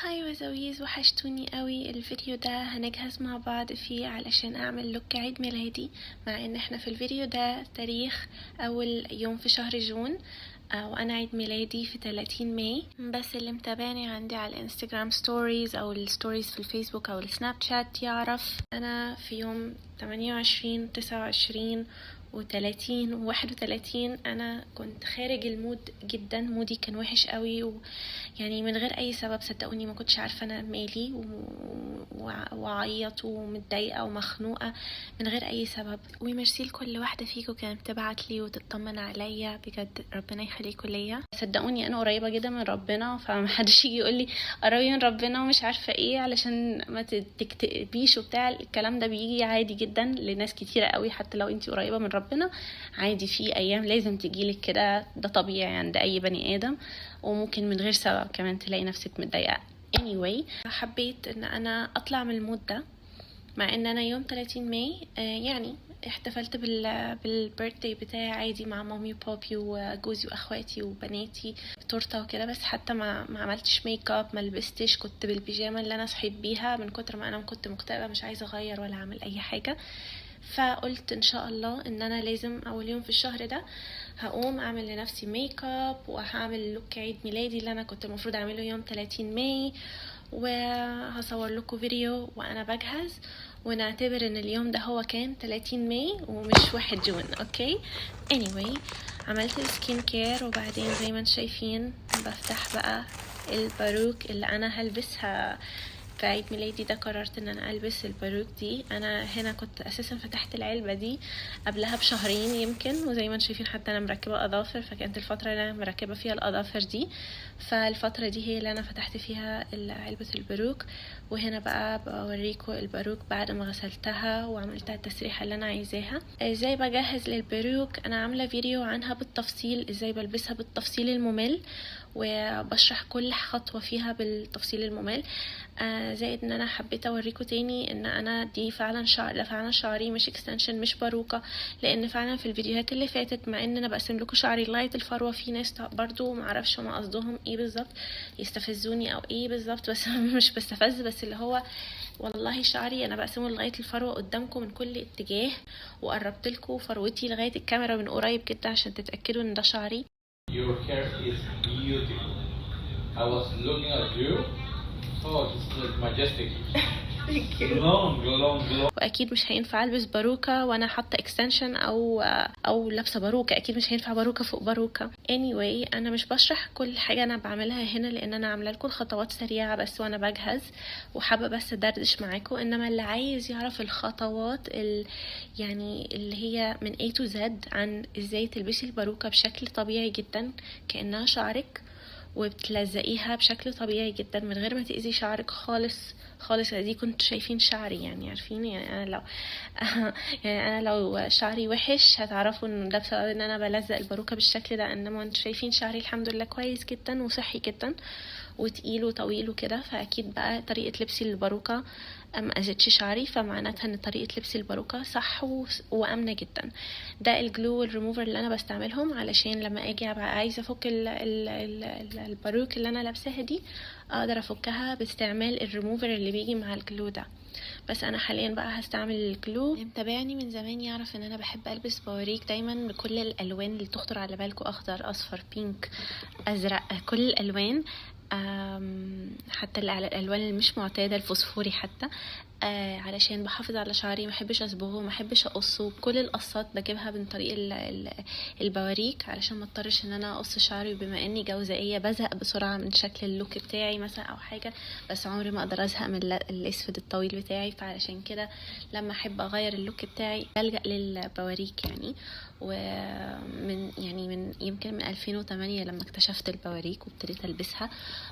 Hi وزويز، وحشتوني قوي. الفيديو ده هنجهز مع بعض فيه علشان اعمل look عيد ميلادي، مع ان احنا في الفيديو ده تاريخ اول يوم في شهر June وانا عيد ميلادي في 30 May. بس اللي متابعني عندي على الانستجرام stories او ال stories في الفيسبوك او السناب شات يعرف انا في يوم 28، 29 و30 و31 انا كنت خارج ال mood جدا، mood ي كان وحش قوي، ويعني من غير اي سبب، صدقوني ما كنتش عارفه انا مالي، وعيط ومتضايقه ومخنوقه من غير اي سبب. وميرسي لكل واحدة فيكم كانت بتبعت لي وتطمن عليا، بجد ربنا يخليكم ليا. صدقوني انا قريبه جدا من ربنا، فمحدش يجي يقول لي قربي من ربنا ومش عارفه ايه علشان ما تكتئبيش وبتاع. الكلام ده بيجي عادي جدا لناس كتيرة قوي، حتى لو انتي قريبه من ربنا عادي، في ايام لازم تجيلك كده، ده طبيعي عند اي بني ادم، وممكن من غير سبب كمان تلاقي نفسك متضايقة. anyway، حبيت ان انا اطلع من ال mood ده، مع ان انا يوم 30 May يعني احتفلت بال birthday بتاعي عادي مع مامي وبابي وجوزي واخواتي وبناتي، تورته وكده، بس حتى ما عملتش ميك اب، ما لبستش، كنت بالبيجامه اللي انا صحيت بيها من كتر ما انا كنت مكتئبه، مش عايزه اغير ولا اعمل اي حاجه. فقلت ان شاء الله ان انا لازم اول يوم في الشهر ده هقوم اعمل لنفسي ميك اب وهعمل look عيد ميلادي اللي انا كنت المفروض اعمله يوم 30 May، وهصور لكم فيديو وانا بجهز، ونعتبر ان اليوم ده هو كان 30 May ومش 1 June، okay؟ anyway، عملت ال skin care، وبعدين زي ما انتم شايفين بفتح بقى الباروك اللي انا هلبسها في عيد ميلادي ده. قررت ان انا البس الباروك دي. انا هنا كنت اساسا فتحت العلبة دي قبلها بشهرين يمكن، وزي ما انتم شايفين حتى انا مركبة اظافر، فكانت الفترة اللي انا مركبة فيها الاظافر دي، فالفتره دي هي اللي انا فتحت فيها علبة الباروك. وهنا بقى بوريكم الباروك بعد ما غسلتها وعملتها التسريحه اللي انا عايزاها. ازاي بجهز للباروك انا عامله فيديو عنها بالتفصيل، ازاي بلبسها بالتفصيل الممل، وبشرح كل خطوة فيها بالتفصيل الممل. زائد ان انا حبيت اوريكم تاني ان انا دي فعلا شعر، ده فعلا شعري، مش extension، مش باروكه، لان فعلا في الفيديوهات اللي فاتت مع ان انا بقسم لكم شعري لغاية الفروه، في ناس برضو معرفش هما قصدهم ايه بالظبط، يستفزوني او ايه بالظبط، بس مش بستفز، بس اللي هو والله شعري انا بقسمة لغاية الفروه قدامكم من كل اتجاه، وقربت لكم فروتي لغاية الكاميرا من قريب جدا عشان تتاكدوا ان ده شعري. Your hair is beautiful. I was looking at you. Oh, it's like majestic. Thank you. Long, long, long. واكيد مش هينفع البس باروكه وانا حاطه extension او لابسه باروكه، اكيد مش هينفع باروكه فوق باروكه. anyway، انا مش بشرح كل حاجة انا بعملها هنا لان انا عامله لكم الخطوات سريعة بس وانا بجهز، وحابة بس ادردش معاكم. انما اللي عايز يعرف الخطوات يعني اللي هي من A to Z عن ازاي تلبسي الباروكه بشكل طبيعي جدا كانها شعرك، وبتلزقيها بشكل طبيعي جدا من غير ما تأذي شعرك خالص خالص. دي كنتوا شايفين شعري، يعني عارفين، يعني انا لو شعري وحش هتعرفوا ان ده بسبب ان انا بلزق الباروكه بالشكل ده، انما انتوا شايفين شعري الحمد لله كويس جدا وصحي جدا وتقيل وطويل وكده، فاكيد بقى طريقه لبسي للباروكه ما اذتش شعري، فمعناتها ان طريقه لبسي الباروكه صح وامنه جدا. ده الجلو والريموفر اللي انا بستعملهم علشان لما اجي ابقى عايزه افك الباروك اللي انا لابساها دي اقدر افكها باستعمال الريموفر اللي بيجي مع ال glue ده. بس انا حاليا بقى هستعمل ال glue. اللي متابعني من زمان يعرف ان انا بحب البس بواريك دايما بكل الالوان اللي تخطر على بالكم، اخضر، اصفر، pink، ازرق، كل الالوان، حتى الالوان اللي مش معتاده، الفوسفوري حتى، علشان بحافظ على شعري، ما احبش اصبغه، ما احبش اقصه. كل القصات بجيبها من طريق البواريك علشان ما اضطرش ان انا اقص شعري، وبما اني جوزائيه بزهق بسرعة من شكل ال look بتاعي مثلا او حاجه، بس عمري ما اقدر ازهق من الاسود الطويل بتاعي، فعلشان كده لما احب اغير ال look بتاعي بلجأ للبواريك يعني. ومن يعني من يمكن من 2008 لما اكتشفت البواريك وابتديت البسها،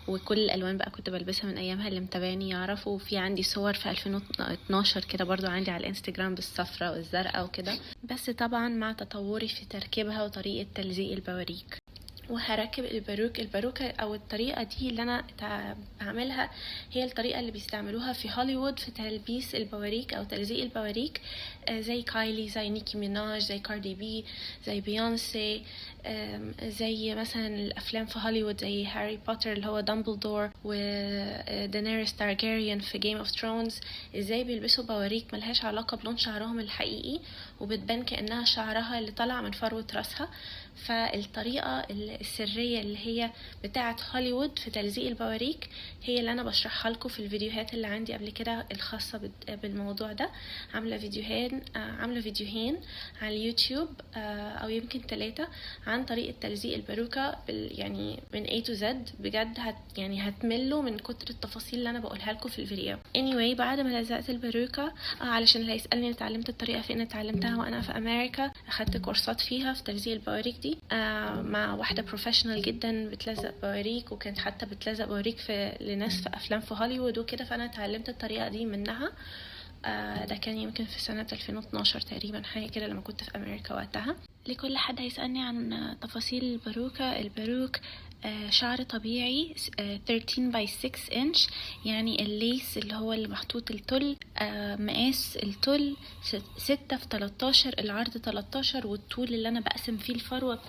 وكل الالوان بقى كنت بلبسها من ايامها، اللي متابعني يعرفوا. وفي عندي صور في 2012 كده برضو عندي على الانستجرام بالصفراء والزرقاء وكده، بس طبعا مع تطوري في تركيبها وطريقة تلزيق البواريك. وهركب الباروك. الباروكة او الطريقة دي اللي انا بعملها هي الطريقة اللي بيستعملوها في هوليوود في تلبيس البواريك او تلزيق البواريك، زي كايلي، زي نيكي ميناج، زي كاردي بي، زي بيونسي، زي مثلا الافلام في هوليوود زي هاري بوتر اللي هو دامبلدور ودانيريس تارجيريان في Game of Thrones. ازاي بيلبسوا بواريك ملهاش علاقة بلون شعرهم الحقيقي وبتبان كأنها شعرها اللي طالع من فروة راسها. فالطريقة السرية اللي هي بتاعة هوليوود في تلزيق البواريك هي اللي انا بشرحها لكم في الفيديوهات اللي عندي قبل كده الخاصة بالموضوع ده. عاملة فيديوهين على اليوتيوب، او يمكن 3، عن طريقة تلزيق الباروكة يعني من A to Z. بجد يعني هتملوا من كتر التفاصيل اللي انا بقولها لكم في الفيديو. anyway بعد ما لزقت الباروكة، علشان اللي هيسألني اتعلمت الطريقة فين، اتعلمتها وانا في امريكا، اخدت كورسات فيها في تلزيق البواريك دي، مع واحدة professional جدا بتلزق بواريك، وكانت حتى بتلزق بواريك لناس في افلام في هوليوود وكده، فانا اتعلمت الطريقة دي منها. ده كان يمكن في سنة 2012 تقريبا، حاجة كده، لما كنت في أمريكا وقتها. لكل حد هيسألني عن تفاصيل الباروكة، الباروك شعر طبيعي، 13 by 6 انش، يعني ال lace اللي هو اللي محطوط التل، مقاس التل 6 في 13، العرض 13، والطول اللي انا بقسم فيه الفروة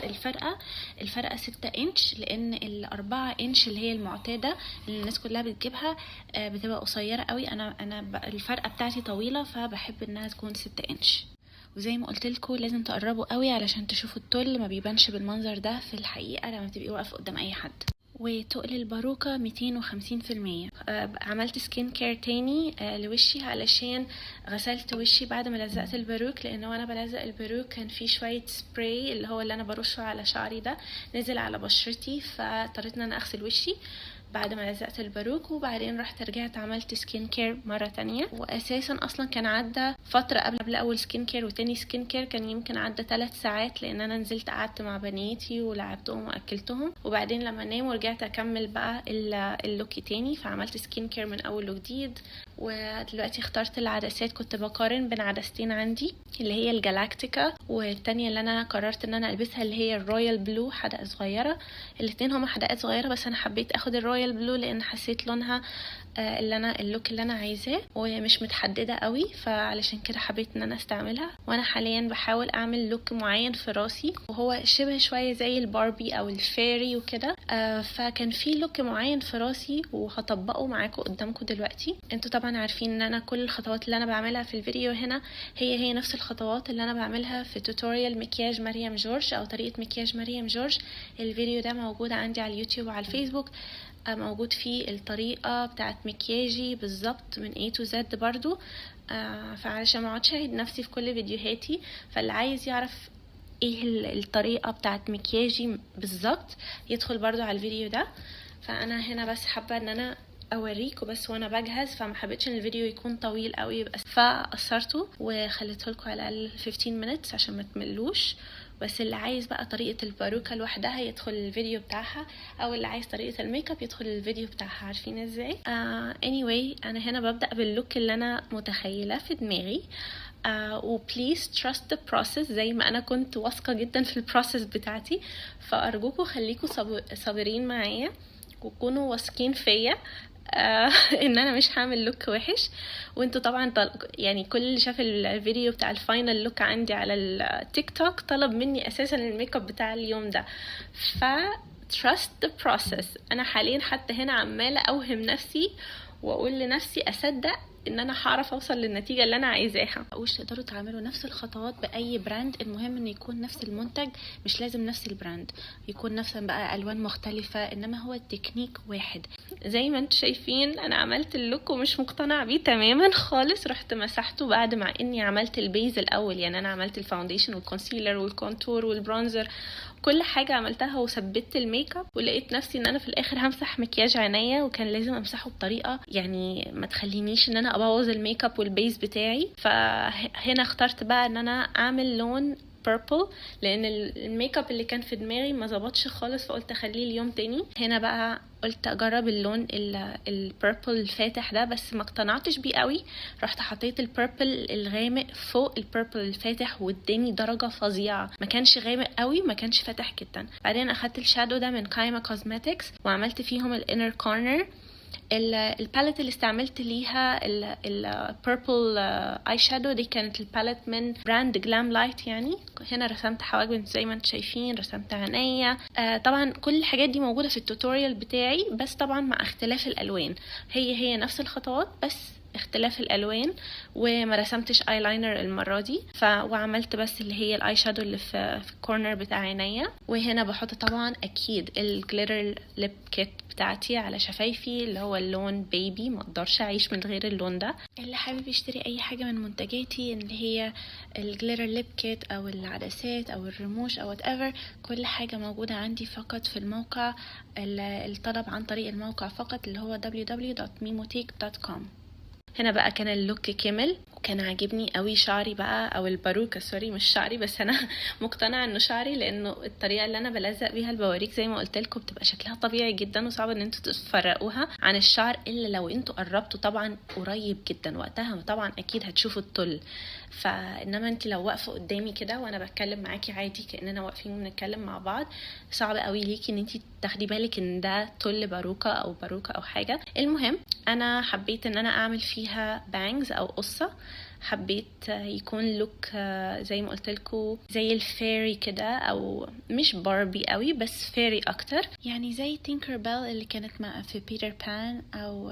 الفرقة 6 انش، لان ال4 انش اللي هي المعتادة اللي الناس كلها بتجيبها، بتبقى قصيرة قوي. انا الفرقة بتاعتي طويلة، فبحب انها تكون 6 انش. وزي ما قلت لكم لازم تقربوا قوي علشان تشوفوا التل، ما بيبانش بالمنظر ده في الحقيقة لما تبقي واقفة قدام اي حد. وتقل الباروكة 250%. عملت skin care تاني لوشي علشان غسلت وشي بعد ما لزقت الباروك، لانه وانا بلزق الباروك كان في شوية سبراي اللي هو اللي انا برشه على شعري ده نزل على بشرتي، فاضطريت ان انا اغسل وشي بعد ما لزقت الباروك. وبعدين رحت رجعت عملت skin care مرة تانية. واساسا اصلا كان عدى فترة قبل اول skin care وتاني skin care، كان يمكن عدى 3 ساعات، لان انا نزلت قعدت مع بناتي ولعبتهم واكلتهم، وبعدين لما ناموا ورجعت اكمل بقى ال look تاني، فعملت skin care من اول وجديد. ودلوقتي اخترت العدسات، كنت بقارن بين عدستين عندي اللي هي الجالاكتيكا والتانية اللي انا قررت ان انا البسها اللي هي ال royal blue، حدقة صغيرة. الاتنين هما حدقات صغيرة، بس انا حبيت اخد ال royal blue لان حسيت لونها، اللي انا ال look اللي انا عايزاه ومش متحدده قوي، فعلشان كده حبيت ان انا استعملها. وانا حاليا بحاول اعمل look معين في راسي وهو شبه شويه زي الباربي او ال fairy وكده، فكان في look معين في راسي وهطبقه معاكم قدامكم دلوقتي. انتوا طبعا عارفين ان انا كل الخطوات اللي انا بعملها في الفيديو هنا هي نفس الخطوات اللي انا بعملها في tutorial مكياج مريم جورج او طريقه مكياج مريم جورج. الفيديو ده موجود عندي على اليوتيوب وعلى الفيسبوك، موجود فيه الطريقة بتاعت مكياجي بالظبط من A to Z برضو، فعلشان ما اقعدش اعيد نفسي في كل فيديوهاتي، فاللي عايز يعرف ايه الطريقة بتاعت مكياجي بالظبط يدخل برضو على الفيديو ده. فانا هنا بس حابة ان انا اوريكم بس وانا بجهز، فما حبيتش ان الفيديو يكون طويل قوي، بس فقصرته وخليته لكم على الاقل 15 minutes عشان ما تملوش. بس اللي عايز بقى طريقة الباروكة لوحدها يدخل الفيديو بتاعها، او اللي عايز طريقة الميك اب يدخل الفيديو بتاعها، عارفين ازاي. Anyway انا هنا ببدأ بال look اللي انا متخيلة في دماغي، و please trust the process، زي ما انا كنت واثقة جدا في ال process بتاعتي، فارجوكم خليكم صابرين معايا وكونوا واثقين فيا، ان انا مش هعمل look وحش. وانتوا طبعا كل اللي شاف الفيديو بتاع ال final look عندي على التيك توك طلب مني اساسا الميك اب بتاع اليوم ده، ف trust the process. انا حاليا حتى هنا عماله اوهم نفسي واقول لنفسي اصدق ان انا هعرف اوصل للنتيجه اللي انا عايزاها. مش تقدروا تعملوا نفس الخطوات باي brand، المهم ان يكون نفس المنتج، مش لازم نفس ال brand، يكون نفس بقى الوان مختلفه، انما هو التكنيك واحد. زي ما انتم شايفين انا عملت ال look ومش مقتنعه بيه تماما خالص، رحت مسحته بعد مع اني عملت ال base الاول، يعني انا عملت ال foundation وال concealer وال contour وال bronzer، كل حاجه عملتها وثبتت الميك اب، ولقيت نفسي ان انا في الاخر همسح مكياج عينيا، وكان لازم امسحه بطريقه ما تخلينيش ان انا ابوظ ال makeup وال base بتاعي. فهنا اخترت بقى ان انا اعمل لون purple، لان الميك اب اللي كان في دماغي ما ظبطش خالص، فقلت اخليه اليوم تاني. هنا بقى قلت اجرب اللون ال purple الفاتح ده، بس ما اقتنعتش بيه قوي. رحت حطيت ال purple الغامق فوق ال purple الفاتح، واداني درجه فظيعة، ما كانش غامق قوي ما كانش فاتح جدا. بعدين اخدت ال shadow ده من كايما Cosmetics وعملت فيهم ال inner corner. ال palette اللي استعملت ليها ال purple eye shadow دي كانت ال palette من brand Glamlite. يعني هنا رسمت حواجبي زي ما انتم شايفين، رسمت عينيا. طبعا كل الحاجات دي موجودة في ال tutorial بتاعي، بس طبعا مع اختلاف الالوان. هي هي نفس الخطوات بس اختلاف الالوان. وما رسمتش ايلاينر المرة دي، وعملت بس اللي هي ال eye shadow اللي في ال corner بتاع عينيا. وهنا بحط طبعا اكيد ال glitter lip kit بتاعتي على شفايفي اللي هو اللون baby، ما اقدرش اعيش من غير اللون ده. اللي حابب يشتري اي حاجة من منتجاتي اللي هي ال glitter lip kit او العدسات او الرموش او whatever، كل حاجة موجودة عندي فقط في الموقع. الطلب عن طريق الموقع فقط اللي هو www.mimotique.com. هنا بقى كان ال look كمل، وكان عاجبني قوي شعري بقى، او الباروكه، sorry مش شعري، بس انا مقتنعة انه شعري، لانه الطريقة اللي انا بلزق بيها البواريك زي ما قلت لكم بتبقى شكلها طبيعي جدا، وصعب ان انتوا تفرقوها عن الشعر الا لو انتوا قربتوا طبعا قريب جدا، وقتها طبعا اكيد هتشوفوا التل. فانما انت لو واقفة قدامي كده وانا بتكلم معاكي عادي كاننا واقفين بنتكلم مع بعض، صعب قوي ليكي ان انت تاخدي بالك ان ده تل باروكه او باروكه او حاجة. المهم انا حبيت ان انا اعمل فيها bangs او قصة، حبيت يكون look زي ما قلت لكم زي ال fairy كده، او مش باربي قوي بس fairy اكتر، يعني زي تينكر بيل اللي كانت مع في بيتر بان، او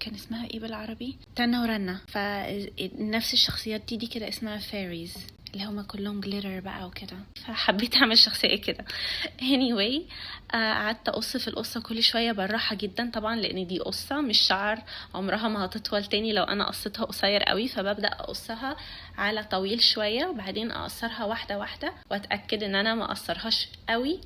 كان اسمها ايه بالعربي، تانا ورنا. فنفس الشخصيات دي كده اسمها fairies، اللي هما كلهم glitter بقى وكده، فحبيت اعمل شخصية كده. anyway قعدت اقص في القصة كل شوية بالراحة جدا طبعا، لان دي قصة مش شعر، عمرها ما هتطول تاني لو انا قصتها قصير قوي، فببدا اقصها على طويل شوية وبعدين اقصرها واحدة واحدة، واتاكد ان انا ما اقصرهاش قوي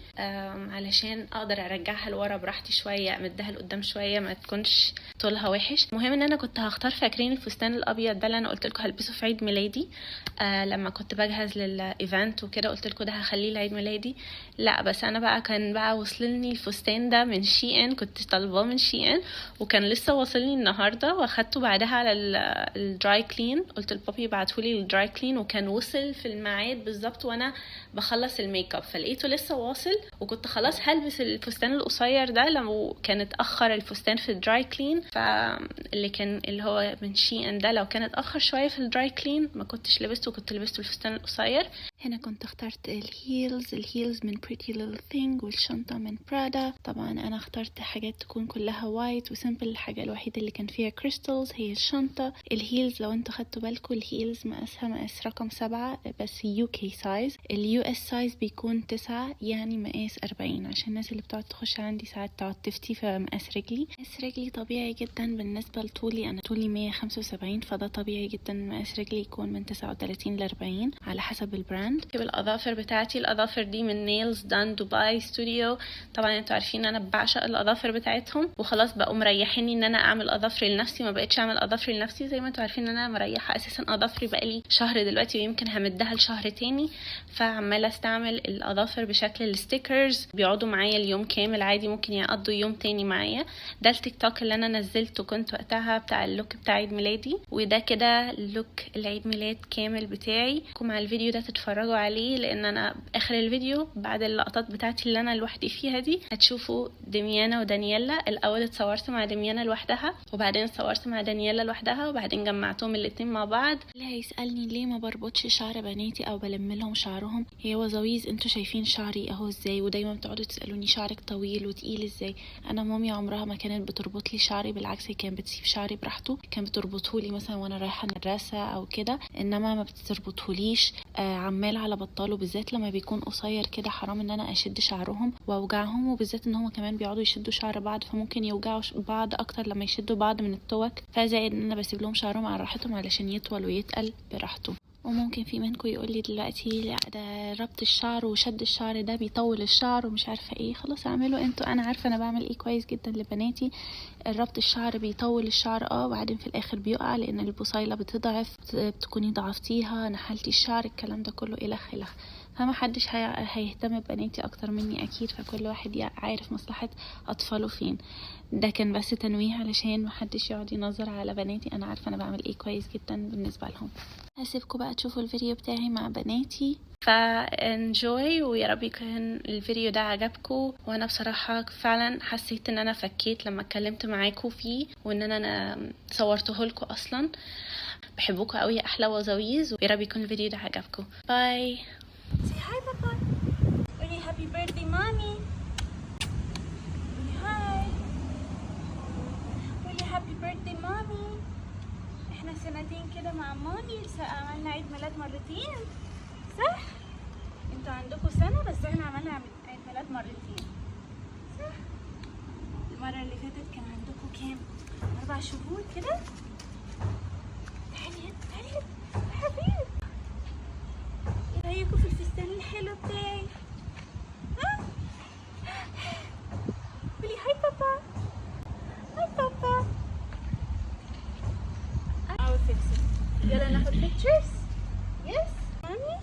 علشان اقدر ارجعها لورا براحتي شوية، امدها لقدام شوية، ما تكونش طولها وحش. المهم ان انا كنت هختار، فاكرين الفستان الابيض ده اللي انا قلت لكم هلبسه في عيد ميلادي لما كنت بجهز لل event وكده، قلت لكم ده هخليه لعيد ميلادي. لا بس انا بقى كان بقى وصلني الفستان ده من SHEIN، كنت طالباه من SHEIN وكان لسه واصلني النهارده، واخدته بعدها على ال dry clean، قلت لبابي يبعتهولي ال dry clean، وكان وصل في الميعاد بالظبط وانا بخلص الميك اب، فلقيته لسه واصل، وكنت خلاص هلبس الفستان القصير ده لو كان اتاخر الفستان في ال dry clean. فاللي كان اللي هو من SHEIN ده لو كان اتاخر شوية في ال dry clean ما كنتش لبسته، وكنت لبسته الفستان القصير. هنا كنت اخترت ال heels، ال heels من Pretty Little Thing، والشنطة من برادا. طبعا انا اخترت حاجات تكون كلها white و simple، الحاجة الوحيدة اللي كان فيها crystals هي الشنطة. ال heels لو انتوا خدتوا بالكم ال heels مقاسها مقاس رقم 7 بس UK size، ال US size بيكون 9، يعني مقاس 40، عشان الناس اللي بتقعد تخش عندي ساعات تقعد تفتي في مقاس رجلي. مقاس رجلي طبيعي جدا بالنسبة لطولي، انا طولي 175، فده طبيعي جدا مقاس رجلي يكون من 39 ل 40 على حسب ال brand. بالاظافر بتاعتي، الاظافر دي من Nails Done Dubai Studio، طبعا انتوا عارفين انا بعشق الاظافر بتاعتهم، وخلاص بقوا مريحيني ان انا اعمل اظافري لنفسي، ما بقتش اعمل اظافري لنفسي زي ما انتوا عارفين ان انا مريحه اساسا اظافري بقالي شهر دلوقتي، ويمكن همدها لشهر تاني، فعماله استعمل الاظافر بشكل ال stickers، بيقعدوا معايا اليوم كامل عادي، ممكن يقضوا يوم تاني معايا. ده التيك توك اللي انا نزلته كنت وقتها بتاع ال look بتاع عيد ميلادي، وده كده look العيد ميلاد كامل بتاعي. مع الفيديو ده تتفرجوا عليه، لان انا اخر الفيديو بعد اللقطات بتاعتي اللي انا لوحدي فيها دي هتشوفوا دميانا ودانييلا. الاول اتصورت مع دميانا لوحدها، وبعدين اتصورت مع دانييلا لوحدها، وبعدين جمعتهم الاتنين مع بعض. اللي هيسالني ليه ما بربطش شعر بناتي او بلم لهم شعرهم، هي وزويز انتوا شايفين شعري اهو ازاي، ودايما بتقعدوا تسالوني شعرك طويل وتقيل ازاي. انا مامي عمرها ما كانت بتربط لي شعري، بالعكس هي كانت بتسيب شعري براحته، كانت بتربطه لي مثلا وانا رايحة المدرسة او كده، انما ما بتربطهوليش عمال على بطاله، بالذات لما بيكون قصير كده حرام ان انا اشد شعرهم واوجعهم، وبالذات ان هما كمان بيقعدوا يشدوا شعر بعض، فممكن يوجعوا بعض اكتر لما يشدوا بعض من التوك. فزائد ان انا بسيب لهم شعرهم على راحتهم علشان يطول ويتقل براحته. وممكن في منكم يقول لي دلوقتي لا ده ربط الشعر وشد الشعر ده بيطول الشعر ومش عارفه ايه. خلاص اعملوا انتوا، انا عارفه انا بعمل ايه كويس جدا لبناتي. الربط الشعر بيطول الشعر وبعدين في الاخر بيقع لان البصيله بتضعف، بتكوني ضعفتيها، نحلتي الشعر، الكلام ده كله الى اخره. فما حدش هيهتم ببناتي اكتر مني اكيد، فكل واحد عارف مصلحة اطفاله فين. ده كان بس تنويه علشان ما حدش يقعد ينظر على بناتي، انا عارفه انا بعمل ايه كويس جدا بالنسبة لهم. هسيبكم بقى تشوفوا الفيديو بتاعي مع بناتي، ف enjoy، ويا رب يكون الفيديو ده عجبكم. وانا بصراحة فعلا حسيت ان انا فكيت لما اتكلمت معاكم فيه، وان انا صورته لكم اصلا. بحبكم قوي، احلى وزويز، ويا رب يكون الفيديو ده عجبكم. Bye. Say hi, Papa. قولي happy birthday, mommy. قولي hi. قولي happy birthday, mommy. احنا سنتين كده مع مامي، عملنا عيد ميلاد مرتين، صح؟ انتوا عندكم سنة بس احنا عملنا عيد ميلاد مرتين، صح؟ المرة اللي فاتت كان عندكم كام؟ 4 شهور كده؟ تعالي هنا، تعالي هنا حبيبي. ايه رأيكم في الفستان الحلو بتاعي؟ ها؟ قولي hi بابا. Hi بابا. I will fix it. يلا ناخد pictures. Yes, mommy.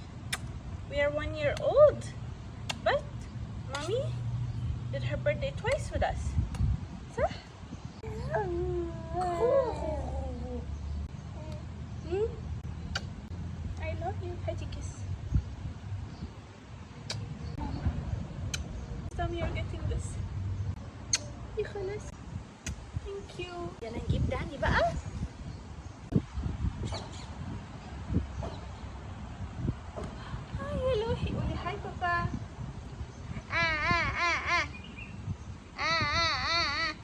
We are 1 year old, but mommy did her birthday twice with us. صح؟ Cool. Hmm? I love you. هاتي kiss. Some you're getting this. يا خلاص. Thank you. يلا نجيب داني بقى. Hi يا لوحي، قولي hi بابا. آه آه آه آه. آه آه آه آه.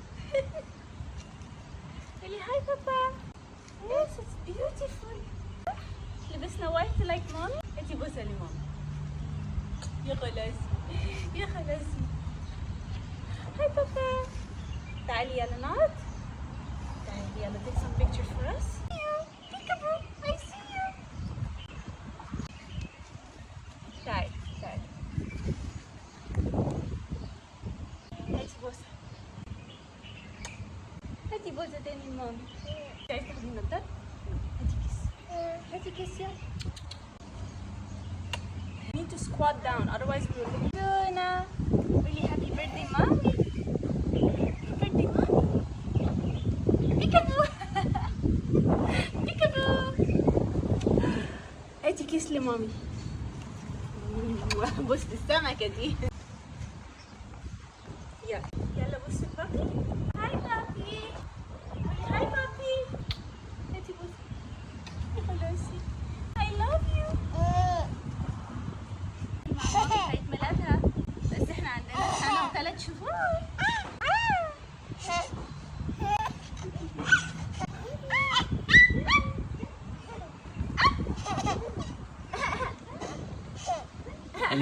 قولي hi بابا. Yes, it's beautiful. لبسنا white like mommy. انتي بوسة لماما. يا خلاص يا خلاص. Hi بابا. تعالي يلا نقعد. تعالي يلا take some pictures for us. Peekaboo, I see you. تعالي تعالي. هاتي بوسة. هاتي بوسة تاني لمامي. انت عايزة تاخدي النضارة؟ هاتي kiss. هاتي kiss يلا. You need to squat down, otherwise we will look. Luna, really happy birthday, mommy. Happy birthday, mommy. Peekaboo. Peekaboo. هاتي kiss لمامي. بص السمكة دي. يلا يلا بص لبابي. Hi بابي. قولي hi بابي. هاتي بص. يا خلاصي. I love you. مع مامي في عيد ميلادها، بس احنا عندنا سنة وثلاث شهور. And